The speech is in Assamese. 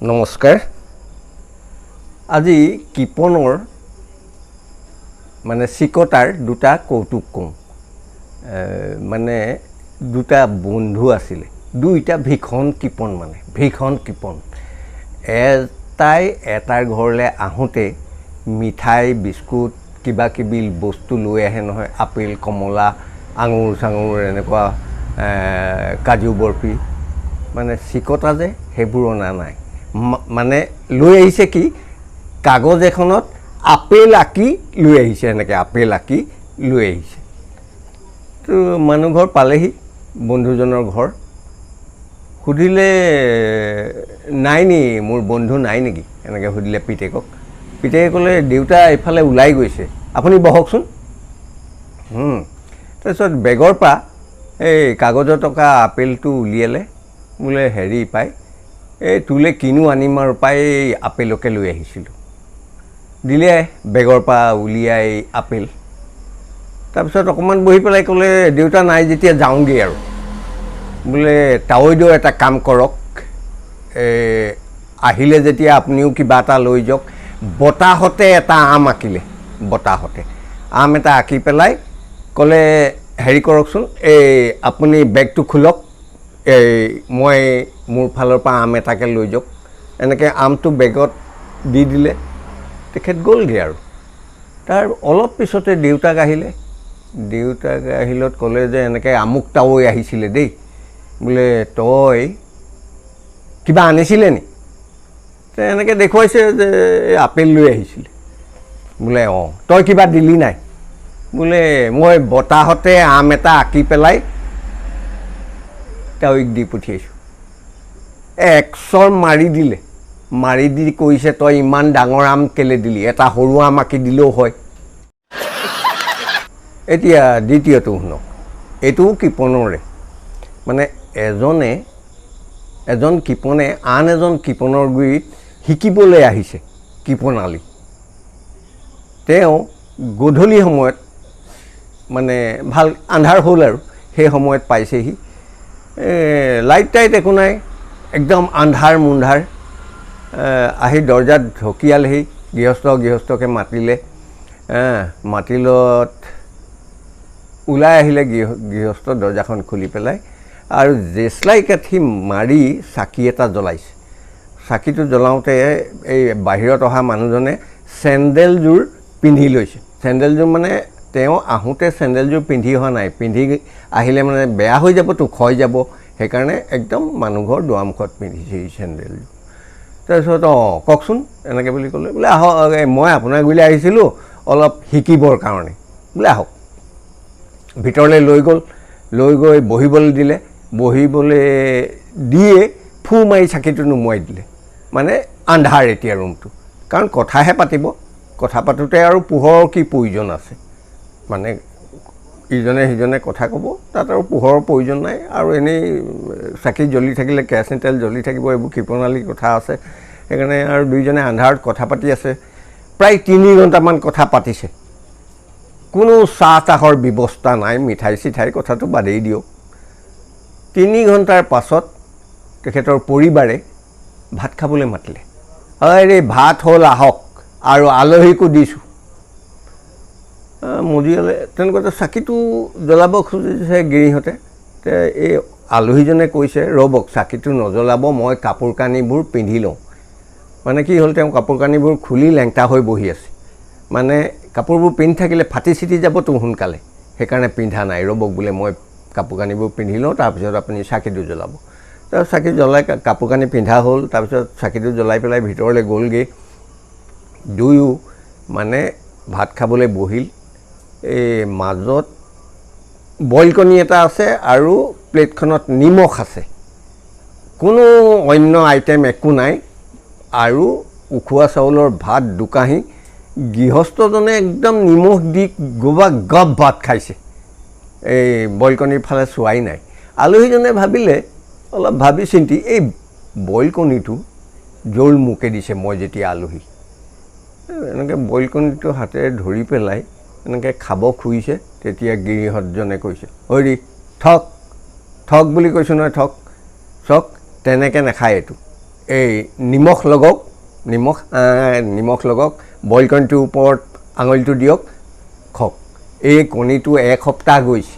নমস্কাৰ। আজি কৃপণৰ মানে চিকতাৰ দুটা কৌতুক কওঁ। মানে দুটা বন্ধু আছিলে, দুইটা ভীষণ কৃপণ, মানে ভীষণ কৃপণ। এটাই এটাৰ ঘৰলৈ আহোঁতে মিঠাই বিস্কুট কিবা কিবি বস্তু লৈ আহে নহয়, আপেল কমলা আঙুৰ চাঙুৰ এনেকুৱা কাজু বৰফি, মানে চিকতা যে সেইবোৰ অনা নাই। মানে লৈ আহিছে কি, কাগজ এখনত আপেল আঁকি লৈ আহিছে, এনেকৈ আপেল আঁকি লৈ আহিছে। তো মানুহ ঘৰ পালেহি, বন্ধুজনৰ ঘৰ। সুধিলে, নাই নি মোৰ বন্ধু নাই নেকি, এনেকৈ সুধিলে পিতেকক। পিতেকে ক'লে, দেউতা এইফালে ওলাই গৈছে, আপুনি বহকচোন। তাৰপিছত বেগৰ পৰা এই কাগজত থকা আপেলটো উলিয়ালে, বোলে হেৰি পাই এই তোলৈ কিনো আনিম আৰু পাই এই আপেলকে লৈ আহিছিলোঁ। দিলে বেগৰ পৰা উলিয়াই আপেল। তাৰপিছত অকণমান বহি পেলাই ক'লে, দেউতা নাই যেতিয়া যাওঁগৈ আৰু। বোলে তাৱৈদেউ এটা কাম কৰক, এই আহিলে যেতিয়া আপুনিও কিবা এটা লৈ যাওক। বতাহতে এটা আম আঁকিলে, বতাহতে আম এটা আঁকি পেলাই ক'লে, হেৰি কৰকচোন, এই আপুনি বেগটো খোলক, এই মই মোৰ ফালৰ পৰা আম এটাকে লৈ যাওক। এনেকৈ আমটো বেগত দি দিলে, তেখেত গ'লগৈ আৰু। তাৰ অলপ পিছতে দেউতাক আহিলে। দেউতাক আহিলত ক'লে যে এনেকৈ আমুক তাৱৈ আহিছিলে দেই, বোলে তই কিবা আনিছিলে নি? এনেকৈ দেখুৱাইছে যে এই আপেল লৈ আহিছিলে। বোলে অঁ, তই কিবা দিলি নাই? বোলে মই বতাহতে আম এটা আঁকি পেলাই তাৱৈক দি পঠিয়াইছোঁ। একচৰ মাৰি দিলে, মাৰি দি কৈছে, তই ইমান ডাঙৰ আম কেলৈ দিলি, এটা সৰু আম আঁকি দিলেও হয়। এতিয়া দ্বিতীয়টো শুনক, এইটোও কৃপণৰে। মানে এজন কৃপণে আন এজন কৃপণৰ গুৰিত শিকিবলৈ আহিছে কৃপণালী। তেওঁ গধূলি সময়ত, মানে ভাল আন্ধাৰ হ'ল আৰু, সেই সময়ত পাইছেহি। লাইট টাইট একো নাই, একদম আন্ধাৰ মুন্ধাৰ। আহি দৰ্জাত ঢকিয়ালহি, গৃহস্থ গৃহস্থকে মাতিলে। মাতিলত ওলাই আহিলে গৃহস্থ, দৰ্জাখন খুলি পেলাই আৰু জেচলাই কাঠি মাৰি চাকি এটা জ্বলাইছে। চাকিটো জ্বলাওঁতে এই বাহিৰত অহা মানুহজনে চেণ্ডেলযোৰ পিন্ধি লৈছে। চেণ্ডেলযোৰ মানে তেওঁ আহোঁতে চেণ্ডেলযোৰ পিন্ধি অহা নাই, পিন্ধি আহিলে মানে বেয়া হৈ যাবতো, ক্ষয় যাব, সেইকাৰণে একদম মানুহ ঘৰ দুৱাৰমুখত পিন্ধিছে এই চেণ্ডেলযোৰ। তাৰপিছত অঁ কওকচোন এনেকৈ বুলি ক'লে, বোলে আহক, মই আপোনাৰ গুৰিলৈ আহিছিলোঁ অলপ শিকিবৰ কাৰণে। বোলে আহক। ভিতৰলৈ লৈ গ'ল, লৈ গৈ বহিবলৈ দিলে। বহিবলৈ দিয়ে ফু মাৰি চাকিটো নুমুৱাই দিলে, মানে আন্ধাৰ এতিয়া ৰুমটো, কাৰণ কথাহে পাতিব, কথা পাতোঁতে আৰু পোহৰৰ কি প্ৰয়োজন আছে, মানে ইজনে সিজনে কথা ক'ব, তাত আৰু পোহৰৰ প্ৰয়োজন নাই। আৰু এনেই চাকি জ্বলি থাকিলে কেৰাচিন তেল জ্বলি থাকিব, এইবোৰ কৃপণালী কথা আছে। সেইকাৰণে আৰু দুইজনে আন্ধাৰত কথা পাতি আছে। প্ৰায় 3 ঘণ্টামান কথা পাতিছে, কোনো চাহ তাহৰ ব্যৱস্থা নাই, মিঠাই চিঠাইৰ কথাটো বাদেই দিয়ক। 3 ঘণ্টাৰ পাছত তেখেতৰ পৰিবাৰে ভাত খাবলৈ মাতিলে। আৰে ভাত হ'ল আহক, আৰু আলহীকো দিছোঁ। মজিয়ালে তেনেকুৱাতে চাকিটো জ্বলাব খুজিছে গিৰিহঁতে। তে এই আলহীজনে কৈছে, ৰ'বক, চাকিটো নজ্বলাব, মই কাপোৰ কানিবোৰ পিন্ধি লওঁ। মানে কি হ'ল, তেওঁ কাপোৰ কানিবোৰ খুলি লেংটা হৈ বহি আছে, মানে কাপোৰবোৰ পিন্ধি থাকিলে ফাটি চিটি যাবতো সোনকালে, সেইকাৰণে পিন্ধা নাই। ৰ'বক বোলে, মই কাপোৰ কানিবোৰ পিন্ধি লওঁ, তাৰপিছত আপুনি চাকিটো জ্বলাব। তাৰপিছত চাকি জ্বলাই কাপোৰ কানি পিন্ধা হ'ল, তাৰপিছত চাকিটো জ্বলাই পেলাই ভিতৰলৈ গ'লগৈ। দুয়ো মানে ভাত খাবলৈ বহিল। এই মাজত বইল কণী এটা আছে আৰু প্লেটখনত নিমখ আছে, কোনো অন্য আইটেম একো নাই, আৰু উখোৱা চাউলৰ ভাত দুকাহী। গৃহস্থজনে একদম নিমখ দি গবা গপ ভাত খাইছে, এই বইল কণীৰ ফালে চোৱাই নাই। আলহীজনে ভাবিলে, অলপ ভাবি চিন্তি, এই বইল কণীটো জোল মোকে দিছে, মই যেতিয়া আলহী, এনেকৈ বইল কণীটো হাতেৰে ধৰি পেলাই এনেকৈ খাব খুজিছে। তেতিয়া গিৰিহঁতজনে কৈছে, হৰি থক থক বুলি কৈছোঁ নহয়, থক চক তেনেকৈ নাখায় এইটো। এই নিমখ লগাওক, নিমখ নিমখ লগাওক, বইল কণীটোৰ ওপৰত আঙুলিটো দিয়ক, খাওক। এই কণীটো এসপ্তাহ গৈছে।